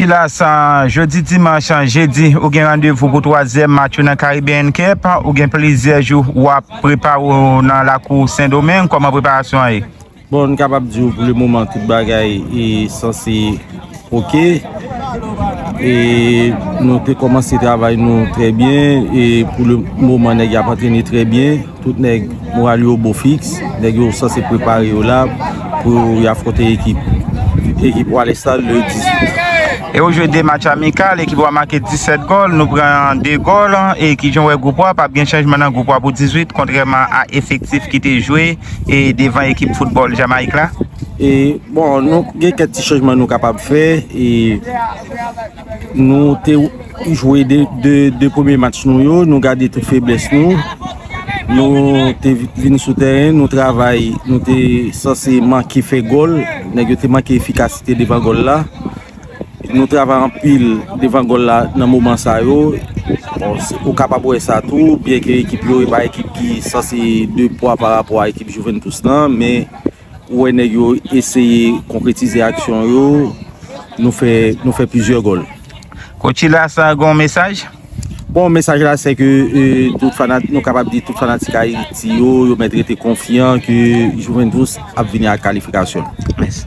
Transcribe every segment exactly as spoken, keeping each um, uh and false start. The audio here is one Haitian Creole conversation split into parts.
Silas, jodi dimanch, jedi, ou gen randevou pou twazyèm match ou nan Caribbean Cup. Ou gen plizyè jou w ap prepare w nan lakou Sendomeng. Kòman preparasyon an ye? Bon, n kapab di w pou le moman tout bagay e sanse oke. E nou te kòmanse travay nou trè byen. E pou le moman, nèg y ap antrene trè byen. Tout nèg moral yo bo fiks, nèg yo sanse prepare yo la pou y afwonte ekip, ekip Walesa le dizuit. E ou jwe de match amikal, ekip ou a make disèt gòl, nou pran de gòl, e ki jan w wè gwoup ou a, p ap gen chanjman nan gwoup ou a pou dizuit, kontrèman a efektif ki te jwe e devan ekip foutbòl Jamayik la? E, bon, nou gen kèk ti chanjman nou kapab fè, e nou te jwe de, de, de premye match nou yo, nou gade tout feblès nou. Nou te vi-, vin sou tèren, nou travay, nou te sanse manke fè gòl. Nèg yo te manke efikasite devan gòl la. Nou travay anpil devan gòl la nan moman sa yo. Bon, se, ou kapab wè sa tou, byenke ekip yo e pa ekip ki sanse de pwa pa rapò a ekip Juventus lan, men ou wè nèg yo eseye konkretize aksyon yo, nou fè, nou fè plizyè gòl. Coach Silas, gen yon mesaj? Bon, mesaj la se ke, e, tout fanat-, nou kapab di tout fanatik Ayiti yo, yo mèt rete konfyan ke Juventus ap vini ak kalifikasyon. Mèsi.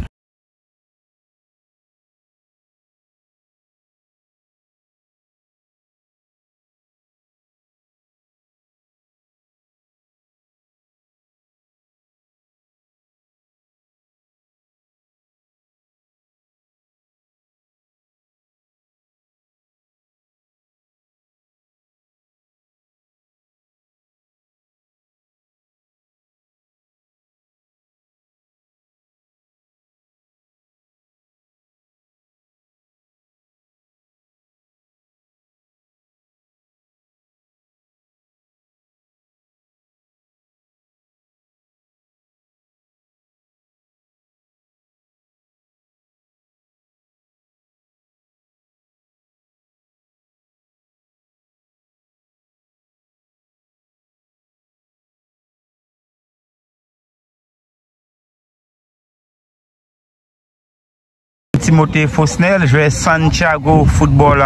Timothée Fosnel, jwè Santiago Football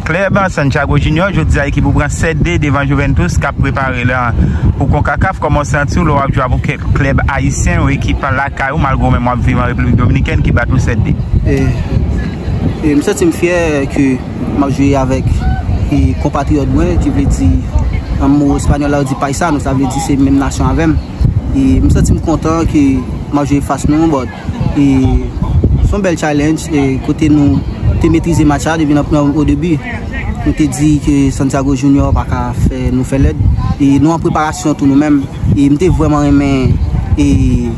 Club, Santiago Junior, jodi a ekip ou pran sèt de devan Juventus k ap prepare la pou konkakaf. Kòman w santi w lè w ap jwe avèk klèb ayisyen, yon ekip lakay ou, malgre w menm w ap viv an Repiblik Dominikèn ki bat ou sèt de? E, e, m santi m fyè ke m ap jwe avèk, e, konpatriyòt mwen, ki vle di, an mo espanyòl la, yo di paisano, sa vle di se menm nasyon avè m. E m santi m kontan ke m ap jwe fas nou, but, e, se yon bèl challenge, e, kote nou te metrize match la depi nan, nan, o debi. Nou te di ke Santiago Junior pa ka fè nou fè lèd. E nou an preparasyon tou nou menm. E m te vrèman renmen, e,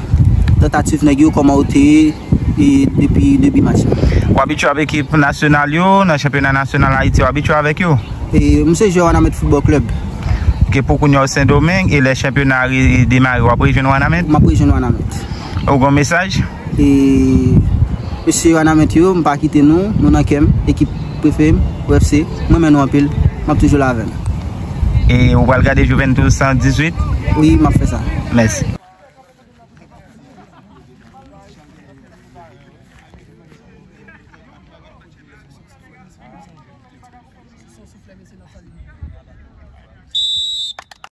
tantativ nèg yo, kòman yo te ye, e, depi debi match la. W abitye avèk ekip nasyonal yo, nan chanpyona nasyonal Ayiti, w abitye avèk yo? E, m se jwè Wanament Football Club. Ke pou kounye a w Sendomeng, e lè chanpyona a re-, demare, w ap rejwenn Wanament? M ap rejwenn Wanament. Ou gen mesaj? E, mesye Wanament yo, m pa kite nou, nou nan kè m, ekip prefere m, U F C, m renmen nou anpil, m ap toujou la avè nou. E ou pral gade Juventus san dizuit? Wi, m ap fè sa. Mèsi.